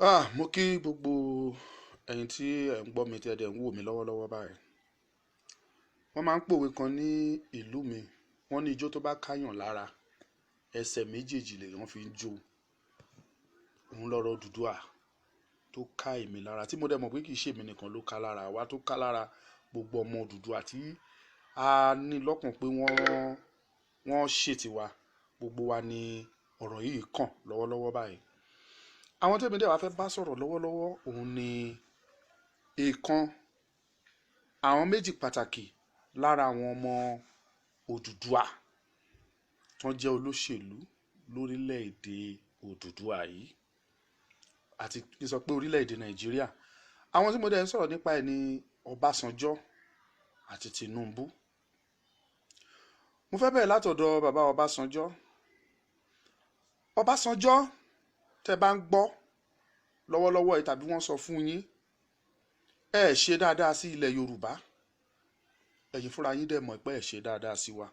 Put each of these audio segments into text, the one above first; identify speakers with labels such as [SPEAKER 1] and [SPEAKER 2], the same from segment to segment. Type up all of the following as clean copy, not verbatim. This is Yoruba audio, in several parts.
[SPEAKER 1] Ah, mo kí gbogbo ẹ̀yin tí ẹ̀ ń gbọ́ mi, tí ẹ dẹ̀ ń wò mí lọ́wọ́lọ́wọ́ báyìí. Wọ́n máa ń pòwe kan ní ìlú mi, wọ́n ní ijó tó bá káyàn lára, ẹsẹ̀ méjèèjì lèèyàn fi ń jó. Òun lọ́rọ̀ Odùduwà tó ká èmi lára, tí mo dẹ̀ mọ̀ pé kì í ṣe èmi nìkan ló ká lára, àwa tó ká lára, gbogbo ọmọ Odùduwà tí a ní lọ́kàn pé wọ́n ṣe tiwa, gbogbo wa ni ọ̀rọ̀ yìí kàn lọ́wọ́lọ́wọ́ báyìí. Àwọn tẹ́mi dẹ̀ wá fẹ́ bá sọ̀rọ̀ lọ́wọ́lọ́wọ́, òun ni èèkan àwọn méjì pàtàkì lára àwọn ọmọ Odùduwà tó jẹ́ olóṣèlú lórílẹ̀‐èdè Odùduwà yìí, àti kí n sọ pé orílẹ̀‐èdè Nàìjíríà. Àwọn tí mo dẹ̀ ń sọ̀rọ̀ nípa ẹ̀ ní Ọbásanjọ́ àti Tinubu. Mo fẹ́ bẹ̀rẹ̀ látọ̀dọ̀ bàbá Ọbásanjọ́. Ọbásanjọ́, tẹ́ bá ń gbọ́ lọ́wọ́lọ́wọ́ yìí tàbí wọ́n sọ fún yín, ẹ ṣe dáadáa sí ilẹ̀ Yorùbá. Ẹ̀yin fúnra yín dẹ̀ mọ̀ pé ẹ ṣe dáadáa sí wa,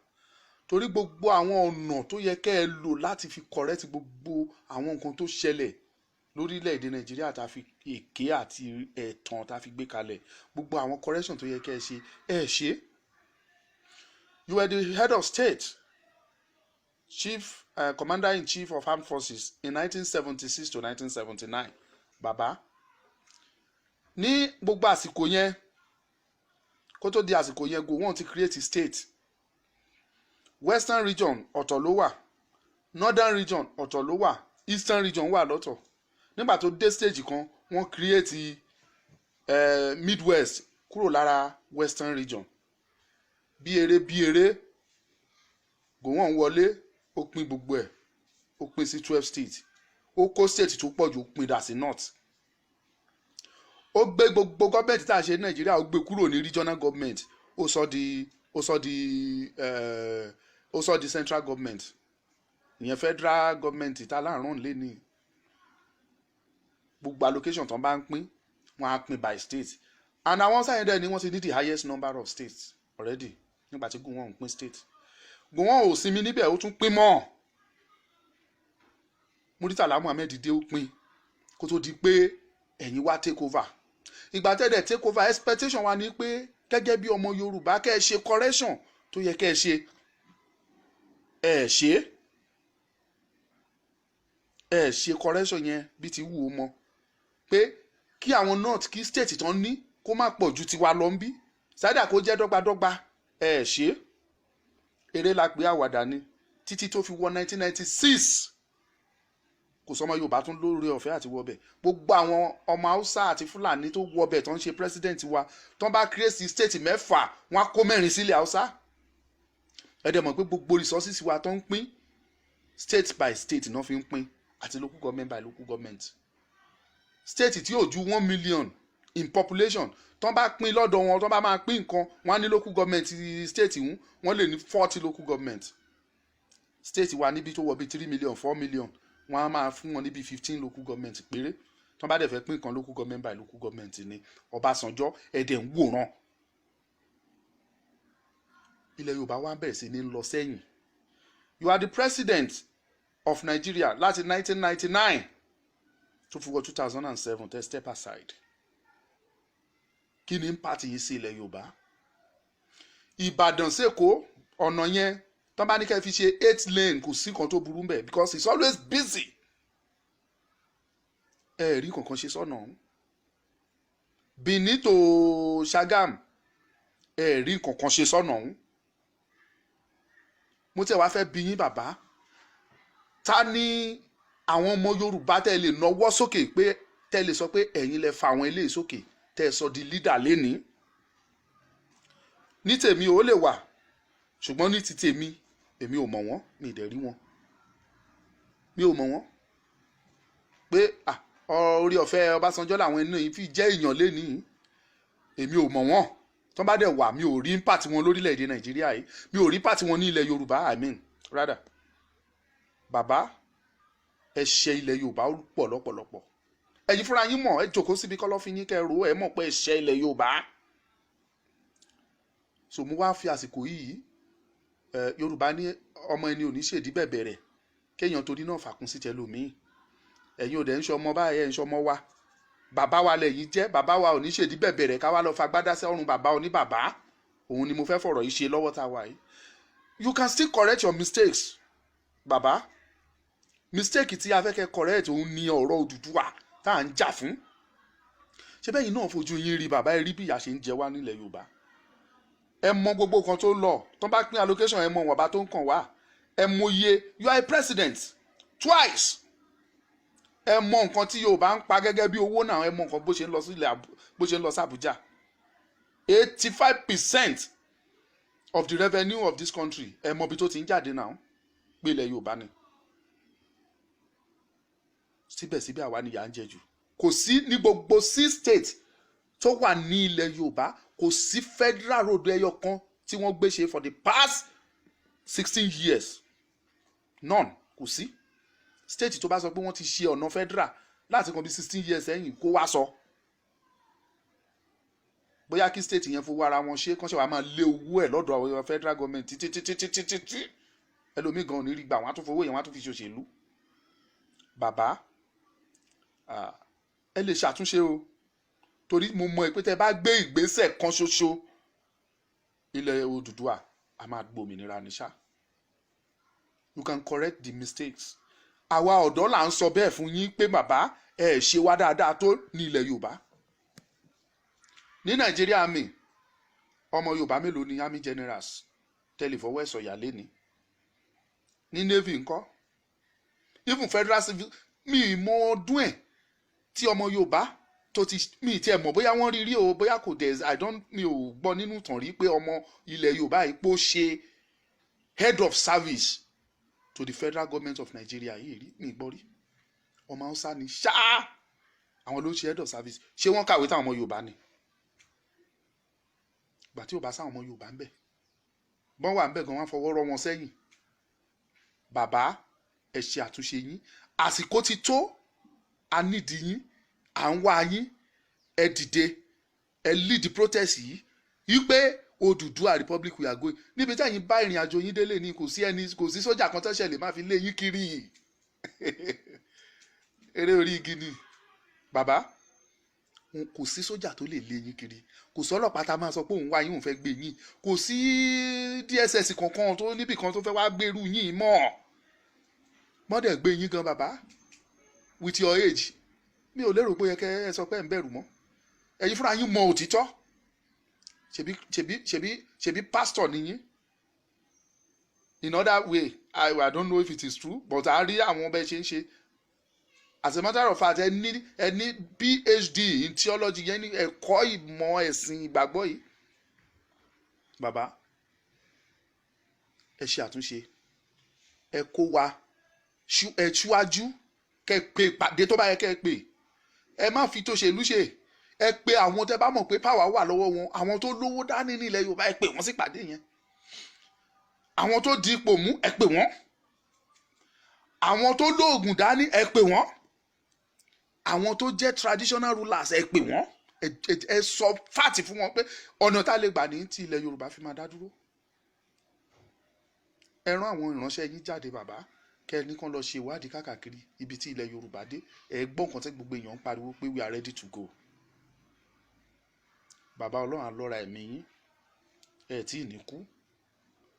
[SPEAKER 1] torí gbogbo àwọn ọ̀nà tó yẹ kẹ́ ẹ lò láti fi correct gbogbo àwọn nǹkan tó ṣẹlẹ̀ lórílẹ̀‐èdè Nàìjíríà, tá a fi èké àti ẹ̀tàn tá a fi gbé kalẹ̀, gbogbo àwọn correction tó yẹ kẹ́ ẹ ṣe, ẹ ṣe. You were the head of state, chief, commander in chief of armed forces in 1976 to 1979. Bàbá, ní gbogbo àsìkò yẹn, kó tó di àsìkò yẹn, Gowon ti create state. Western Region ọ̀tọ̀ ló wà, Northern Region ọ̀tọ̀ ló wà, Eastern Region wà lọ́tọ̀. Nígbà tó dé stage kan, wọ́n create Midwest kúrò lára Western Region. Bí eré bí eré, Gowon wọlé, ó pín gbogbo ẹ̀, ó pín sí 12 states. Ó kó state tó pọ̀ jù, ó pín dà sí north. Ó gbé gbogbo gọ́ọ̀mẹ̀ntì tá a ṣe ní Nàìjíríà, ó gbé kúrò ní regional government, ó sọ di central government, ìyẹn federal government tá láàrún lé ní. Gbogbo allocation tó ń bá ń pín, wọ́n á pín by state, and àwọn sáyẹn dẹ̀ ni wọ́n ti ní the highest number of states already nígbà tí Gowon ń pín state. Gowon ò sinmi níbẹ̀, ó tún pín mọ́. Muritala Muhammed dé, ó pín, kó tó di pé ẹ̀yin wá take over. Ìgbà tẹ́lẹ̀ take over, expectation wa ni pé gẹ́gẹ́ bí ọmọ Yorùbá, kẹ́ ẹ ṣe correction tó yẹ kẹ́ ẹ ṣe. Ẹ ṣe, ẹ ṣe correction yẹn bí ti wù ú mọ, pé kí àwọn north, kí state tán ní kó má pọ̀ ju tiwa lọ ń bí sádà, kó jẹ́ dọ́gbadọ́gba. Ẹ ṣe, eré la pé, àwàdà ni, títí tó fi wọ 1996, kò sọmọ Yorùbá tún lórí ọ̀fẹ́ àti wọbẹ̀. Gbogbo àwọn ọmọ Haúsá àti Fúlàní tó wọbẹ̀, tó ń ṣe president wa, tó ń bá create state mẹ́fà, wọ́n á kó mẹ́rin sílẹ̀ Haúsá. Ẹ dẹ̀ mọ̀ pé gbogbo resources wa tó ń pín, state by state náà fi ń pín, àti local government by local government. State tí yóò ju 1 million in population, tó ń bá pín lọ́dọ̀ wọn, tó ń bá máa pín nǹkan, wọ́n á ní local government state ń wọ́n lè ní 40 local government. State wa níbi tó wọ bíi 3 million, 4 million, wọ́n á máa fún wọn níbi 15 local government péré. Tó ń bá dẹ̀ fẹ́ pín nǹkan, local government by local government ni. Ọbásanjọ́, ẹ̀dẹ̀ ń wòran, ilẹ̀ Yorùbá wa bẹ̀rẹ̀ sí ní lọ sẹ́yìn. You are the president of Nigeria láti 1999 tó fi wọ 2007 tẹ́ step aside. Kí ni impact yìí sí ilẹ̀ Yorùbá? Ìbàdàn sèkó, ọ̀nà yẹn, tán bá ní kẹ́ fi ṣe eight lane, kò sí kan tó burú mbẹ̀, because it's always busy. Ẹ rí kankan ṣe sọ́nà ọ̀hún. Benin to Ṣàgàm, ẹ rí kankan ṣe sọ́nà ọ̀hún. Mo tẹ̀ wá fẹ́ bi yín, bàbá, ta ni àwọn ọmọ Yorùbá tẹ́ lè nọwọ́ sókè pé tẹ́ lè sọ pé ẹ̀yin lẹ fa àwọn eléyìí sókè, tẹ́ ẹ sọ di leader lénìí? Ní tèmi, ò lè wà, ṣùgbọ́n ní ti tèmi, èmi ò mọ̀ wọ́n, mi ì dẹ̀ rí wọn, mi ò mọ̀ wọ́n pé orí ọ̀fẹ́ Ọbásanjọ́ làwọn ẹni yìí fi jẹ́ èèyàn lénìí. Èmi ò mọ̀ wọ́n. Tó bá dẹ̀ wà, mi ò rí impact wọn lórílẹ̀‐èdè Nàìjíríà yìí, mi ò rí impact wọn ní ilẹ̀ Yorùbá, I mean rather. Bàbá, ẹ ṣe ilẹ̀ Yorùbá pọ̀ lọ́pọ̀lọpọ̀. Ẹ̀yin fúnra yín mọ̀. Ẹ jókòó síbi kọ́lọ́fín yín, kẹ́ ro, ẹ mọ̀ pé ẹ ṣe ilẹ̀ Yorùbá. So mo wá fi àsìkò yìí ẹ, Yorùbá ní ọmọ ẹni ò ní ṣèdí bẹ̀bẹ̀ rẹ̀, kéèyàn torí náà fàkún sí tẹlòmíì. Ẹ̀yin ò dẹ̀ ń ṣọmọ báyìí, ẹ̀ ń ṣọmọ wa. Bàbá wa lẹ̀yin jẹ́. Bàbá wa ò ní ṣèdí bẹ̀bẹ̀rẹ̀ ká wá lọ fagbádá sọ́run bàbá oní bàbá. Òun ni mo fẹ́ fọ̀rọ̀ yìí ṣe lọ́wọ́ tá a wà yìí. You can still correct your mistakes, bàbá. Mistake tí a fẹ́ kẹ́ correct, òun ni ọ̀rọ̀ Odùduwà tá à ń jà fún. Ṣé bẹ́ẹ̀ yìí náà fojú yín rí, bàbá? Ẹ rí bí ìyà ṣe ń jẹ wá nílẹ̀ Yorùbá. Ẹ mọ gbogbo kan tó lọ tó bá pín allocation, ẹ mọ ìwọ̀nba tó ń kàn wá. Ẹ mọye. You are a president twice. Ẹ mọ nǹkan tí Yorùbá ń pa gẹ́gẹ́ bí owó náà. Ẹ mọ nǹkan bó ṣe ń lọ sílẹ̀, bó ṣe ń lọ sí Àbújá. 85% of the revenue of this country, ẹ mọ ibi tó ti ń jáde náà, pé ilẹ̀ Yorùbá ni. Síbẹ̀síbẹ̀, àwa ni ìyà ń jẹ jù. Kò sí ní gbogbo six states tó wà ní ilẹ̀ Yorùbá, kò sí federal road ẹyọ kan tí wọ́n gbé ṣe for the past 16 years. None. Kò sí state tó bá sọ pé wọ́n ti ṣe ọ̀nà federal láti kan bí 16 years sẹ́yìn, kó wá sọ bóyá kí state yẹn fowó ara wọn ṣe, kán ṣe wàá máa lé owó ẹ̀ lọ́dọ̀ àwọn federal government títí títí títí títí. Ẹlòmíì gan ò ní rí gbà. Wọ́n á tún fowó yẹn, wọ́n á tún fi ṣòṣèlú. Bàbá, ẹ lè ṣàtúnṣe o, torí mo mọ̀ pé tẹ́ bá gbé ìgbésẹ̀ kan ṣoṣo, ilẹ̀ Odùduwà a máa gbòmìnira ní ṣá. You can correct the mistakes. Àwa ọ̀dọ́ là ń sọ bẹ́ẹ̀ fún yín pé, bàbá, ẹ ṣe wá dáadáa tó ní ilẹ̀ Yorùbá. Ní Nàìjíríà mi, ọmọ Yorùbá mélòó ni army generals tẹ́lẹ̀ fọwọ́ ẹ̀ sọ̀yà lẹ́ni ní navy ńkọ́, even federal civil? Mi ì mọ ọdún ẹ̀ tí ọmọ Yorùbá tó ti, mi ì tiẹ̀ mọ̀ bóyá wọ́n rí rí o, bóyá kò dẹ̀. I don't, mi ò gbọ́ nínú ìtàn rí pé ọmọ ilẹ̀ Yorùbá yìí pé ó ṣe head of service to the federal government of Nigeria yìí rí. Mi ì gbọ́ rí. Ọmọ Haúsá ni ṣáá, àwọn ló ń ṣe head of service. Ṣé wọ́n kàwé táwọn ọmọ Yorùbá ni? Ìgbà tí ò bá sáwọn ọmọ Yorùbá ń bẹ̀, bọ́n wà ń bẹ̀ gan, wọ́n á fọwọ́ rọ́ wọn sẹ́yìn. Bàbá, ẹ ṣe àtúnṣe yín. Àsìkò ti tó. A nídìí yín, à ń wá yín. Ẹ dìde, ẹ lead the protest yìí wípé Odùduwà Republic we are going. Níbi tí ẹ̀yin bá ìrìn àjò yín délé ni, kò sí ẹni, kò sí sójà kan tẹ́sẹ̀ lè má fi lé yín kiri. Eré orí igi ni, bàbá. Kò sí sójà tó lè lé yín kiri, kò sọ́lọ́pàá tá a máa sọ pé òun wá yín, òun fẹ́ gbé yín, kò sí DSS kankan tó níbì kan tó fẹ́ wá gbèrú yín mọ́. Mọ́dẹ̀ gbé yín gan, bàbá, with your age, mi ò lérò pé ó yẹ kẹ́ ẹ sọ pé ẹ̀ ń bẹ̀rù mọ́. Ẹ̀yin fúnra yín mọ òtítọ́. Ṣebí pastor ni yín. In other way, I don't know if it is true, but a rí àwọn bẹ́ẹ̀ ṣe ń ṣe. As a matter of fact, ẹ ní PhD in theology yẹn, ní ẹ̀kọ́ ìmọ̀ ẹ̀sìn ìgbàgbọ́ yìí. Bàbá, ẹ ṣe àtúnṣe. Ẹ kó wa, ẹ ṣíwájú, kẹ́ pé ìpàdé tó bá yẹ kẹ́ pè. Ẹ má fi tòṣèlú ṣe. Ẹ pé àwọn tẹ́ bá mọ̀ pé power wà lọ́wọ́ wọn, àwọn tó lówó dání nílẹ̀ Yorùbá, ẹ pè wọ́n sí ìpàdé yẹn. Àwọn tó di ipò mú, ẹ pè wọ́n. Àwọn tó lóògùn dání, ẹ pè wọ́n. Àwọn tó jẹ́ traditional rulers, ẹ pè wọ́n. Ẹ sọ fact fún wọn pé ọ̀nà tá a lè gbà ní tí ilẹ̀ Yorùbá fi máa dá dúró. Ẹ rán àwọn ìránṣẹ́ yín jáde, bàbá, kẹ́ ẹ ní kán lọ ṣe ìwádìí káàkiri ibi tí ilẹ̀ Yorùbá dé. Ẹ gbọ́ nǹkan tí gbogbo èèyàn ń pariwo pé we are ready to go. Bàbá, Ọlọ́run á lọ́ra ẹ̀mí yín. Ẹ tí ì ní kú.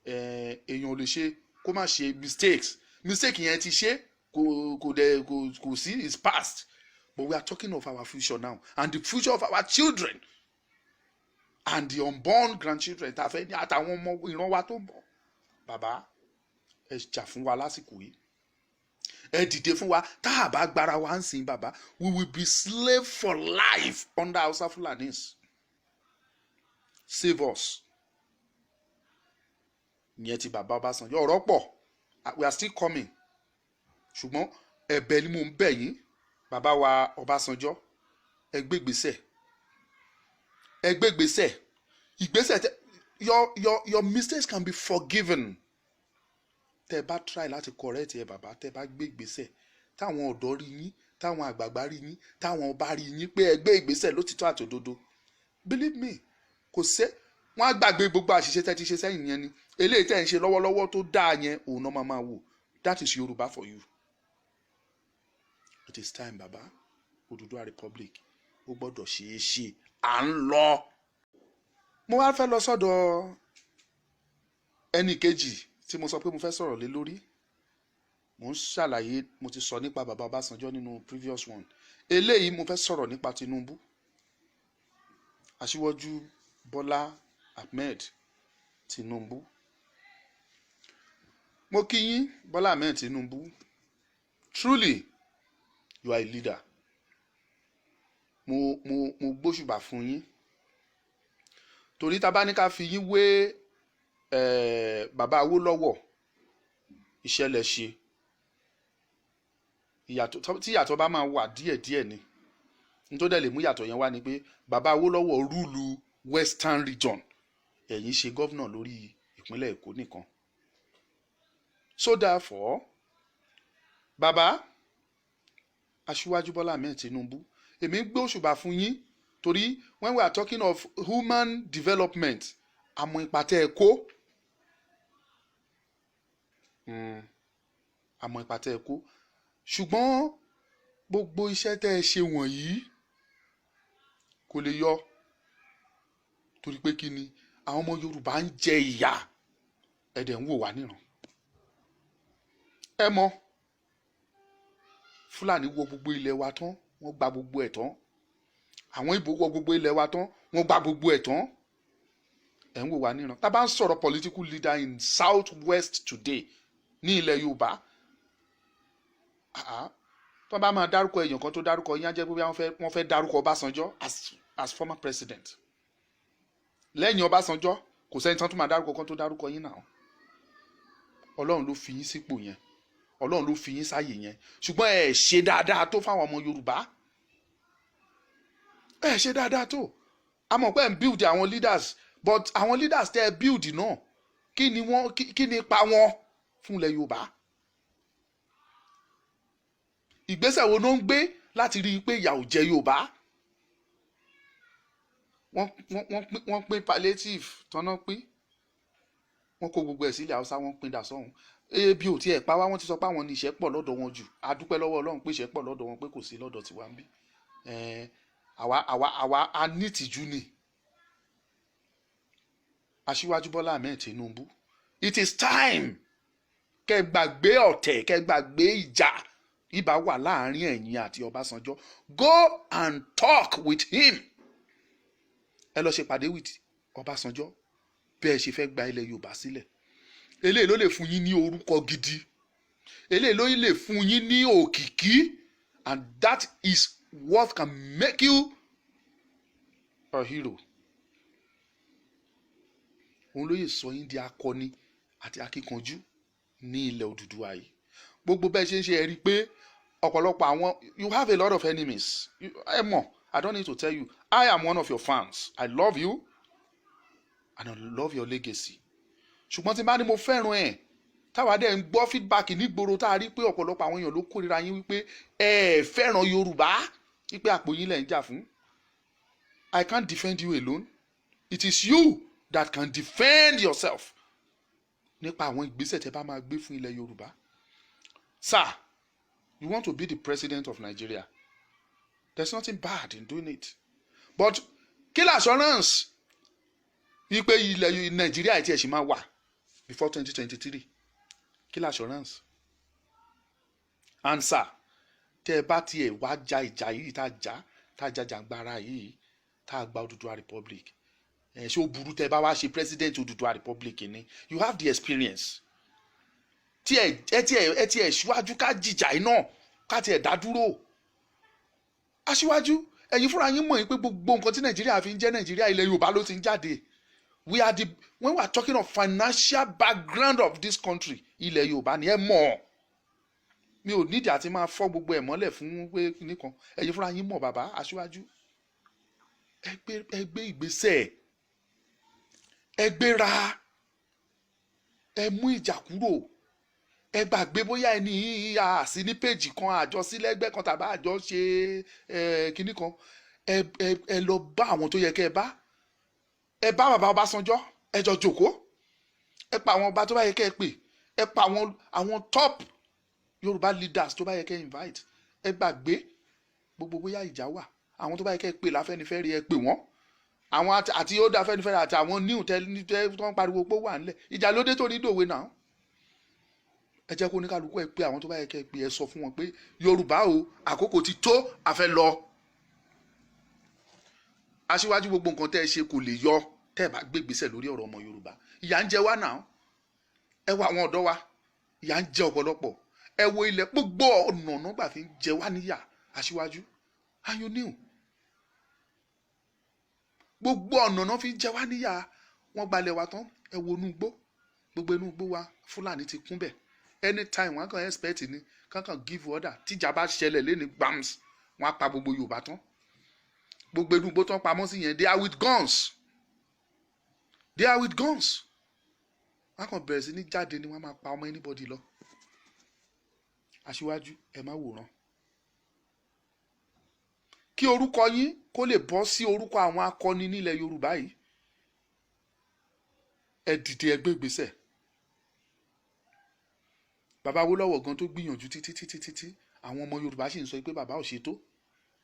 [SPEAKER 1] Ẹ èèyàn ò lè ṣe kó má ṣe mistakes. Mistake yẹn ti ṣe, kò dẹ̀ kò sí, is past, but we are talking of our future now and the future of our children and the unborn grandchildren tá a fẹ́ ní, àtàwọn ọmọ ìran wa tó ń bọ̀. Bàbá, ẹ jà fún wa lásìkò yìí. Ẹ dìde fún wa. Tá a bá gbára wa ń sìn, bàbá, we will be slave for life under Hausa Fulanis. Save us. Ìyẹn ti bàbá Ọbásanjọ́. Ọ̀rọ̀ pọ̀, we are still coming, ṣùgbọ́n ẹ̀bẹ̀ ni mò ń bẹ̀ yín, bàbá wa Ọbásanjọ́. Ẹ gbé ìgbésẹ̀, ẹ gbé ìgbésẹ̀. Ìgbésẹ̀ tẹ, your mistakes can be forgiven tẹ bá try láti correct ẹ. Bàbá, tẹ bá gbé ìgbésẹ̀, táwọn ọ̀dọ́ rí yín, táwọn àgbààgbà rí yín, táwọn ọba rí yín pé ẹ gbé ìgbésẹ̀ lótìtọ́ àti òdodo, believe me, kò sẹ́, wọ́n á gbàgbé gbogbo àṣìṣe tẹ́ ti ṣe sẹ́yìn yẹn ni. Eléyìí tẹ́ ń ṣe lọ́wọ́lọ́wọ́ tó dáa yẹn, òun náà máa máa wò. That is Yorùbá for you. It is time, baba. Odùduwà Republic, ó gbọ́dọ̀ ṣeé ṣe, à ń lọ. Mo wá fẹ́ lọ sọ́dọ̀ ẹnì kejì tí mo sọ pé mo fẹ́ sọ̀rọ̀ lé lórí. Mo ń ṣàlàyé, mo ti sọ nípa bàbá Ọbásanjọ́ nínú previous one. Eléyìí, mo fẹ́ sọ̀rọ̀ nípa Tinubu, Aṣíwájú Bọ́lá Ahmed Tinubu. Mo kí yín, Bọ́lá Ahmed Tinubu. Truly, you are a leader. Mo gbóṣùbà fún yín, torí tá a bá ní ká fi yín wé bàbá Awólọ́wọ̀, ìṣẹ̀lẹ̀ ṣe ìyàtọ̀ tí ìyàtọ̀ bá máa wà díẹ̀díẹ̀ ni. Nítorí dẹ̀ lè mú ìyàtọ̀ yẹn wá ni pé bàbá Awólọ́wọ̀ rule Western Region, ẹ̀yin ṣe governor lórí ìpínlẹ̀ Èkó nìkan. So therefore, bàbá Aṣíwájú Bọ́lá Ahmed Tinubu, èmi ń gbé òṣùbà fún yín, torí when we are talking of human development, àmọ́ ipa tẹ́ ẹ kó, àmọ́ ipa tẹ́ ẹ kó. Ṣùgbọ́n gbogbo iṣẹ́ tẹ́ ẹ ṣe wọ̀nyí kò lè yọ, torí pé kí ni? Àwọn ọmọ Yorùbá ń jẹ ìyà, ẹ dẹ̀ ń wò wá níran. Ẹ mọ̀, Fúlàní wọ gbogbo ilẹ̀ wa tán, wọ́n gba gbogbo ẹ̀ tán. Àwọn Ìgbò wọ gbogbo ilẹ̀ wa tán, wọ́n gba gbogbo ẹ̀ tán. Ẹ̀ ń wò wá níran. Tá a bá ń sọ̀rọ̀ political leader in South West today, ní ilẹ̀ Yorùbá, tó bá máa dárúkọ èèyàn kan tó dárúkọ yín, á jẹ́ pé wọ́n fẹ́ dárúkọ Ọbásanjọ́ as former president. Lẹ́yìn Ọbásanjọ́, kò sẹ́ni tán tó máa dárúkọ kan tó dárúkọ yín náà. Ọlọ́run ló fi yín sípò yẹn, Ọlọ́run ló fi yín sáyè yẹn, ṣùgbọ́n ẹ ṣe dáadáa tó fáwọn ọmọ Yorùbá. Ẹ ṣe dáadáa tó. A mọ̀ pé ẹ̀ ń build àwọn leaders, but àwọn leaders tẹ́ ẹ build náà, kí ni wọ́n, kí ni ipa wọn fún ilẹ̀ Yorùbá? Ìgbésẹ̀ wo ló ń gbé láti rí i pé ìyà ò jẹ Yorùbá? Wọ́n pín palliative tọ́nà pín, wọ́n kó gbogbo ẹ̀ sílẹ̀ Haúsá, wọ́n pín dà sọ́hún. Ebi ò tiẹ̀ pa wá. Wọ́n ti sọ pé àwọn ní ìṣẹ́ pọ̀ lọ́dọ̀ wọn jù. A dúpẹ́ lọ́wọ́ Ọlọ́run pé ìṣẹ́ pọ̀ lọ́dọ̀ wọn, pé kò sí lọ́dọ̀ tiwa ń bí. Àwa a ní ìtìjú ni. Aṣíwájú Bọ́lá Ahmed Tinubu, it is time kẹ́ gbàgbé ọ̀tẹ̀, kẹ́ gbàgbé ìjà ìbá wà láàrin ẹ̀yin àti Ọbásanjọ́. Go and talk with him. Ẹ lọ ṣe pàdé with Ọbásanjọ́ bí ẹ ṣe fẹ́ gba ilẹ̀ Yorùbá sílẹ̀. Eléyìí ló lè fún yín ní orúkọ gidi, eléyìí ló lè fún yín ní òkìkí, and that is what can make you a hero. Òun ló yẹ sọ yín di akọni àti akíkanjú ní ilẹ̀ Odùduwà yìí. Gbogbo bẹ́ẹ̀ ṣe ń ṣe, ẹ rí i pé ọ̀pọ̀lọpọ̀ àwọn, you have a lot of enemies. Ẹ mọ̀, I don't need to tell you. I am one of your fans. I love you and I love your legacy. Ṣùgbọ́n tí n bá ní mo fẹ́ràn ẹ̀, táwa dẹ̀ ń gbọ́ feedback nígboro, tá a rí pé ọ̀pọ̀lọpọ̀ àwọn èèyàn ló kórìíra yín, wípé ẹ fẹ́ràn Yorùbá, wípé àpò yín lẹ̀ ń jà fún. I can't defend you alone. It is you that can defend yourself nípa àwọn ìgbésẹ̀ tẹ́ bá máa gbé fún ilẹ̀ Yorùbá. Sir, you want to be the president of Nigeria. There's nothing bad in doing it, but kí ni assurance wípé ilẹ̀ Nàìjíríà tí ẹ̀ ṣì máa wà before 2023? Kí ni assurance? Answer, tẹ́ ẹ bá tiẹ̀ wá ja ìjà yìí, tá a ja jàǹgbara yìí, tá a gba Odùduwà Republic, ẹ ṣé ó burú tẹ́ ẹ bá wá ṣe president Odùduwà Republic ni? You have the experience. Tí ẹ tiẹ̀ ṣíwájú ká jìjà iná, ká tiẹ̀ dá dúró. Aṣíwájú, ẹ̀yin fúnra yín mọ̀ yín pé gbogbo nǹkan tí Nàìjíríà fi ń jẹ́ Nàìjíríà, ilẹ̀ Yorùbá ló ti ń jáde. We are the when we are talking of financial background of this country, ilẹ̀ Yorùbá ni. Ẹ mọ̀, mi ò nídìí àti máa fọ́ gbogbo ẹ̀ mọ́lẹ̀ fún pé nìkan. Ẹ̀yin fúnra yín mọ̀. Bàbá aṣíwájú, ẹ gbé ìgbésẹ̀, ẹ gbéra, ẹ mú ìjà kúrò. Ẹ gbàgbé bóyá ẹni àsí ní péjì kan, àjọ sílẹ̀gbẹ́ kan, tàbí àjọ ṣe kinní kan. Ẹ lọ bá àwọn tó yẹ kẹ́ ẹ bá. Ẹ bá bàbá Ọbásanjọ́, ẹ jọ jòkó. Ẹ pa àwọn ọba tó bá yẹ kẹ́ ẹ pè, ẹ pa àwọn top Yorùbá leaders tó bá yẹ kẹ́ ẹ invite. Ẹ gbàgbé gbogbo bóyá ìjà wà. Àwọn tó bá yẹ kẹ́ ẹ pè láfẹ́nifẹ́re, ẹ pè wọ́n. Àwọn àti ó dá Afẹ́nifẹ́re àti àwọn new tẹ tó ń pariwo pé ó wà nílẹ̀. Ìjà ló dé tó ní dòwe náà. Ẹ jẹ́ kó oníkálukú, ẹ pé àwọn tó bá yẹ kẹ́ ẹ pé, ẹ sọ fún wọn pé Yorùbá o, àkókò ti tó, a fẹ́ lọ. Aṣíwájú, gbogbo nǹkan tẹ́ ẹ ṣe kò lè yọ tẹ́ ẹ bá gbé ìgbésẹ̀ lórí ọ̀rọ̀ ọmọ Yorùbá. Ìyà ń jẹ wá náà. Ẹ wo àwọn ọ̀dọ́ wa, ìyà ń jẹ ọ̀pọ̀lọpọ̀. Ẹ wo ilẹ̀, gbogbo ọ̀nà gbà fi ń jẹ wá níyà. Aṣíwájú, and you knew, gbogbo ọ̀nà náà fi ń jẹ wá níyà. Wọ́n gbalẹ̀ wa tán. Ẹ wo inú igbó, gbogbo inú igbó wa, Fúlàní ti kún bẹ̀. Anytime wọ́n kàn expect ni kankan give order. Tíjà bá ṣẹlẹ̀ lẹ́ni gbams, wọ́n á pa gbogbo Yorùbá tán. Gbogbo inú igbó tán pamọ́ sí yẹn, they are with guns, they are with guns. Wọ́n kàn bẹ̀rẹ̀ sí ní jáde ni, wọ́n máa pa ọmọ anybody lọ. Aṣíwájú, ẹ má wòran. Kí orúkọ yín kó lè bọ́ sí orúkọ àwọn akọni nílẹ̀ Yorùbá yìí, ẹ dìde, ẹ gbé ìgbésẹ̀. Bàbá Awólọ́wọ̀ gan tó gbìyànjú títí títí títí, àwọn ọmọ Yorùbá sì ń sọ pé bàbá ò ṣètò.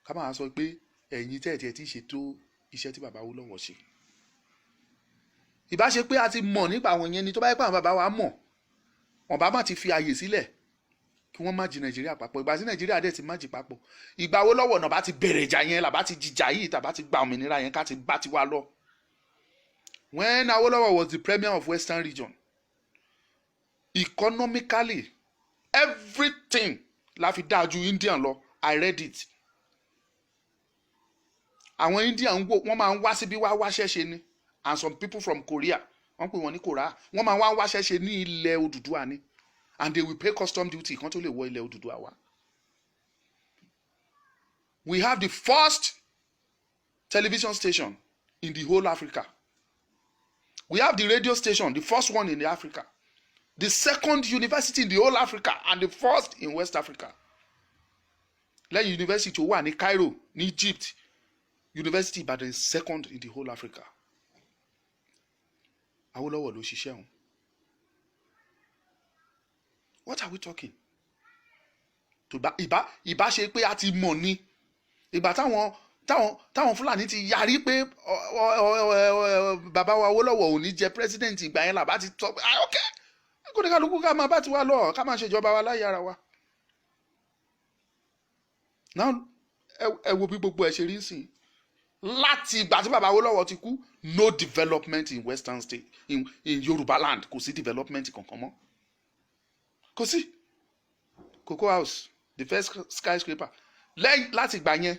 [SPEAKER 1] Ká máa sọ pé ẹ̀yin tẹ́ẹ̀tì ẹ̀ tí ì ṣètò iṣẹ́ tí bàbá Awólọ́wọ̀ ṣe. Ìbá ṣe pé a ti mọ̀ nípa àwọn yẹn ni, tó bá yẹ pé àwọn bàbá wa mọ̀, wọn bá má ti fi àyè sílẹ̀ kí wọ́n má jí Nàìjíríà papọ̀. Ìgbà tí Nàìjíríà dẹ̀ ti má jí papọ̀, ìgbà Awólọ́wọ̀ náà bá ti bẹ̀rẹ̀ ìjà yẹn, làbá ti jìjà yìí, tàbá ti gba òmìnira yẹn, ká ti bá ti wá lọ. When Awólọ́wọ̀ was the premier of Western Region, economically, everything la fi dáa ju Indian lọ. I read it. Àwọn Indian ń wò, wọ́n máa ń wá síbí wá wáṣẹ́ ṣe ni, and some people from Korea, wọ́n pè wọ́n ní Korea, wọ́n máa wá wáṣẹ́ ṣe ní ilẹ̀ Odùduwà ni, and they will pay custom duty kan tó lè wọ ilẹ̀ Odùduwà wá. We have the first television station in the whole Africa. We have the radio station, the first one in the Africa, the second university in the whole Africa and the first in West Africa. Lẹ́yìn university tó wà ní Cairo ní Egypt, University Ibadan is second in the whole Africa. Awólọ́wọ̀ ló ṣiṣẹ́ òun. What are we talking? Tó bá ìbá ṣe pé a ti mọ̀ ni, ìgbà táwọn Fúlàní ti yarí pé bàbá wa Awólọ́wọ̀ ò ní jẹ president, ìgbà yẹn làbá ti tọ́ pé, ah, ok, kó ní kálukú ká máa bá ti wá lọ, ká máa ṣèjọba wa láyé ara wa. Now, ẹ wo bí gbogbo ẹ ṣe rí sí láti ìgbà tí bàbá Awólọ́wọ̀ ti kú. No development in Western State, in Yorùbá land. Kò sí development kankan mọ́, kò sí. Cocoa House, the first skyscraper, lẹ́yìn láti ìgbà yẹn,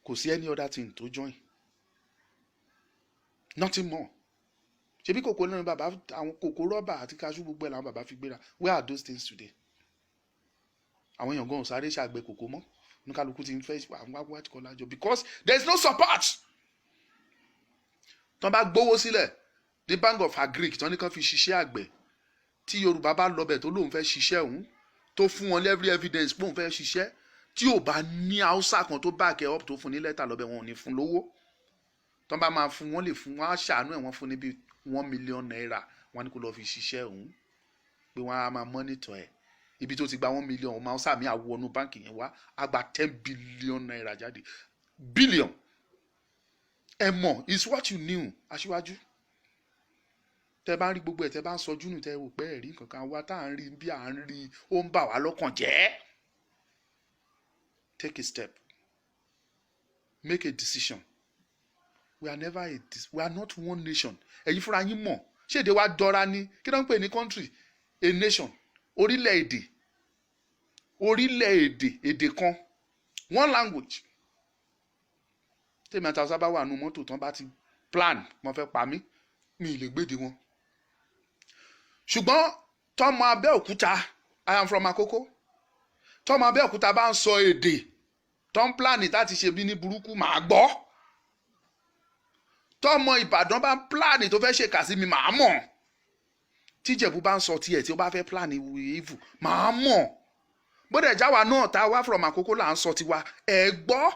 [SPEAKER 1] kò sí any other thing tó join, nothing more. Ṣebí kòkó náà ni bàbá, àwọn kòkó, rọ́bà àti kaṣú, gbogbo ẹ̀ làwọn bàbá fi gbéra. Where are those things today? Àwọn èèyàn gan ò sáré ṣàgbẹ̀ kòkó mọ́. Oníkálukú ti ń fẹ́ àwọn white collar job because there is no support. Tọ́n bá gbówó sílẹ̀ ní Bank of Agric, tán ní kán fi ṣiṣẹ́ àgbẹ̀, tí Yorùbá bá lọbẹ̀ tó lóun fẹ́ ṣiṣẹ́ òun, tó fún wọn every evidence pé òun fẹ́ ṣiṣẹ́, tí ò bá ní Haúsá kan tó back ẹ̀ up, tó fún ní lẹ́tà lọ́bẹ̀, wọn ò ní fún lówó. Tọ́n bá máa fún, wọn lè fún wọn, á ṣàánú ẹ̀, wọ́n fún ní bíi ₦1 million, wọ́n ní kó lọ́ọ́ fi ṣiṣẹ́ òun, pé wọ́n á máa monitor ẹ̀. Ibi tó ti gba 1 million, ọmọ Haúsá mi àwọnú báǹkì yẹn wá, á gba ₦10 billion jáde. Billion. Ẹ mọ̀ is what you knew. Aṣíwájú, tẹ bá ń rí gbogbo ẹ, tẹ bá ń sọjú nù, tẹ wò pé ẹ̀rí nǹkan kan wá tá à ń rí bí à ń rí, ó ń bà wá lọ́kàn jẹ́. Take a step, make a decision. We are never a we are not one nation. Ẹ̀yin fúnra yín mọ̀. Ṣé èdè wa jọra ni? Kí ló ń pè ní country? A nation, orílẹ̀-èdè, orílẹ̀-èdè, èdè kan, one language. Tèmi àti Haúsá bá wà nù mọ́tò, tán bá ti plan wọ́n fẹ́ pa mí, mi ì lè gbéde wọn. Ṣùgbọ́n tọmọ Abẹ́òkúta, I am from Akoko, tọmọ Abẹ́òkúta bá ń sọ èdè tó ń plan láti ṣe bí ní burúkú, màá gbọ́. Tọmọ Ìbàdàn bá ń plan tó fẹ́ ṣèkà sí mi, màá mọ̀. Tíjẹ̀bú bá ń sọ tiẹ̀ tí ó bá fẹ́ plan evil, màá mọ̀. Bódẹ̀ jáwa náà tá a wá from Àkókò là ń sọ tiwa, ẹ gbọ́.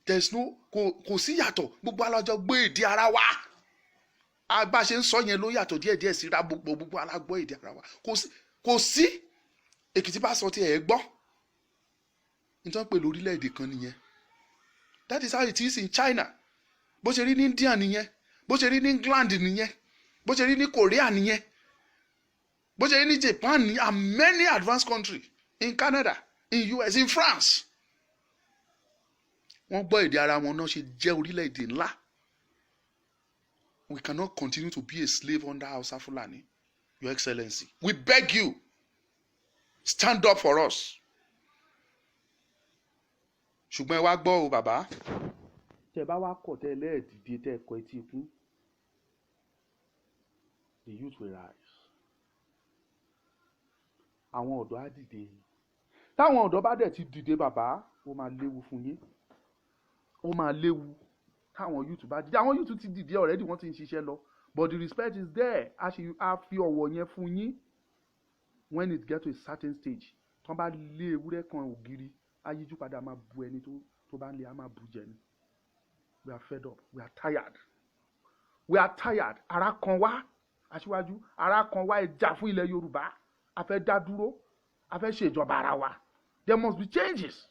[SPEAKER 1] There is no, kò sí yàtọ̀. Gbogbo alájọ gbé èdè ara wa. Bá ṣe ń sọ yẹn ló yàtọ̀ díẹ̀díẹ̀ síra. Gbogbo alágbọ́ èdè ara wa. Kò sí Èkìtì bá sọ tiẹ̀, ẹ gbọ́. Nítorí pé lórílẹ̀‐èdè kan nìyẹn. That is how it is in China. Bó ṣe rí ní India nìyẹn, bó ṣe rí ní England nìyẹn, bó ṣe rí ní Korea nìyẹn, bó ṣe rí ní Japan ní and many advanced countries, in Canada, in US, in France. Wọ́n gbọ́ èdè ara wọn náà ṣe jẹ́ orílẹ̀-èdè ńlá. We cannot continue to be a slave under Hausa Fulani. Your Excellency, we beg you, stand up for us. Ṣùgbọ́n ẹ wá gbọ́ o, bàbá, tẹ bá wá kọ̀, tẹ lẹ́ẹ̀dìde, tẹ kọ etí ikún, the youth will rise. Àwọn ọ̀dọ́ á dìde. Táwọn ọ̀dọ́ bá dẹ̀ ti dìde, bàbá, ó máa léwu fún yín. Ó máa léwu táwọn youth bá dìde. Àwọn youth ti dìde already, wọ́n ti ń ṣiṣẹ́ lọ, but the respect is there. A ṣe a fi ọ̀wọ̀ yẹn fún yín. When it get to a certain stage, tí wọ́n bá lé ewúrẹ́ kan ògiri, á yíjú padà, máa bu ẹni tó bá ń lé, á máa bu jẹ ni. We are fed up. We are tired. We are tired. Ara kan wá, aṣíwájú, ara kan wá. Ẹ jà fún ilẹ̀ Yorùbá. A fẹ́ dá dúró, a fẹ́ ṣèjọba ara wa. There must be changes.